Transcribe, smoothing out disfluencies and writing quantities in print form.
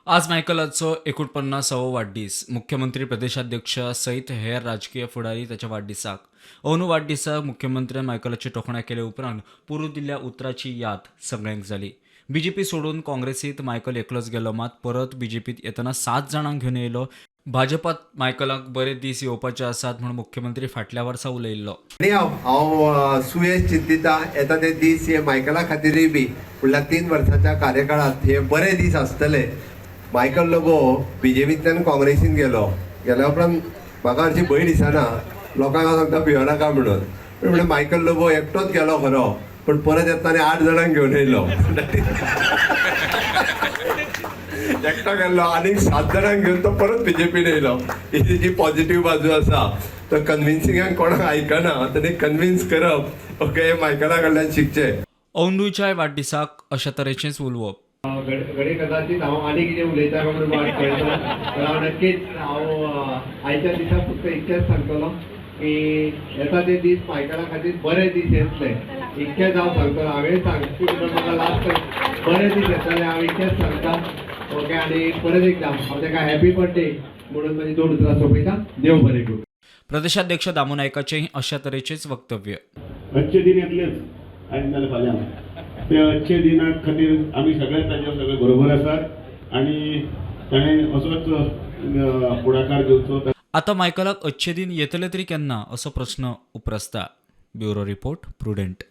आज मायकलाचो 49वो वाडदीस. मुख्यमंत्री, प्रदेशाध्यक्ष सयत हेर राजकीय फुडारी ताच्या वाडदिसाक. अंदू वाडदिसाक मुख्यमंत्र्यान मायकलाची तोखणाय केले उपरांत पोरूं दिल्ल्या उतराची याद सगळ्यांक जाली. बीजेपी सोडून काँग्रेसीत मायकल एकलोच गेलो, मात परत बीजेपीत येतना 7 जाणांक घेवन येयलो. भाजपात मायकलाक बरे दीस येवपाचे आसात म्हूण मुख्यमंत्री फाटल्या वर्सा उलयल्लो. आनी हांव हांव सुयेश चिंतिता, येता ते दीस हे मायकला खातीरूय बी फुडल्या 3 वर्साच्या कार्यकाळांत हे बरे दीस आसतले. मायकल लोबो बीजेपींतल्यान काँग्रेसीन गेलो. गेल्या उपरांत म्हाका हरशीं भंय दिसना, लोकांक हांव सांगता भियो नाका म्हणून. पूण म्हणलें मायकल लोबो एकटोच गेलो खरो, पूण परत येतना आनी 8 जाणांक घेवन येयलो. एकटो गेल्लो आनीक 7 जाणांक घेवन तो परत बीजेपीन येयलो. ही तेजी पॉझिटीव बाजू आसा. तो कन्विन्सिंगाक कोणाक आयकना, तेणी कन्विन्स करप, ओके, मायकला कडल्यान शिकचें. अंदूच्याय वाडदिसाक अशा तरेचेंच उलोवप. घडये कदाचित हांव आनी कितें उलयता काय म्हणून वाट पळयता, पण हांव नक्कीच हांव आयच्या दिसा फक्त इतकेंच सांगतलो की येता ते दीस मायकला खातीर बरे दीस येतले, इतकेंच हांव सांगतलो. हांवें सांगचे म्हणून म्हाका लास्ट बरे दीस येतले, हांव इतकेंच सांगता. ओके, आनी परत एकदा हांव ताका हॅपी बर्थडे म्हणून म्हाजी 2 उतरां सोंपयता. देव बरें करूं. प्रदेशाध्यक्ष दामू नायकाचेंय अशा तरेचेंच वक्तव्य. अच्छे दिन येतलेच आयज नाजाल्यार फाल्यां. ते अच्छे दिना खातीर आमी सगळे ताजे सगळे बरोबर आसात आनी ताणें असोच फुडाकार घेवचो. आता मायकलाक अच्छे दिन येतले तरी केन्ना असो प्रश्न उप्रासता. Bureau report, Prudent.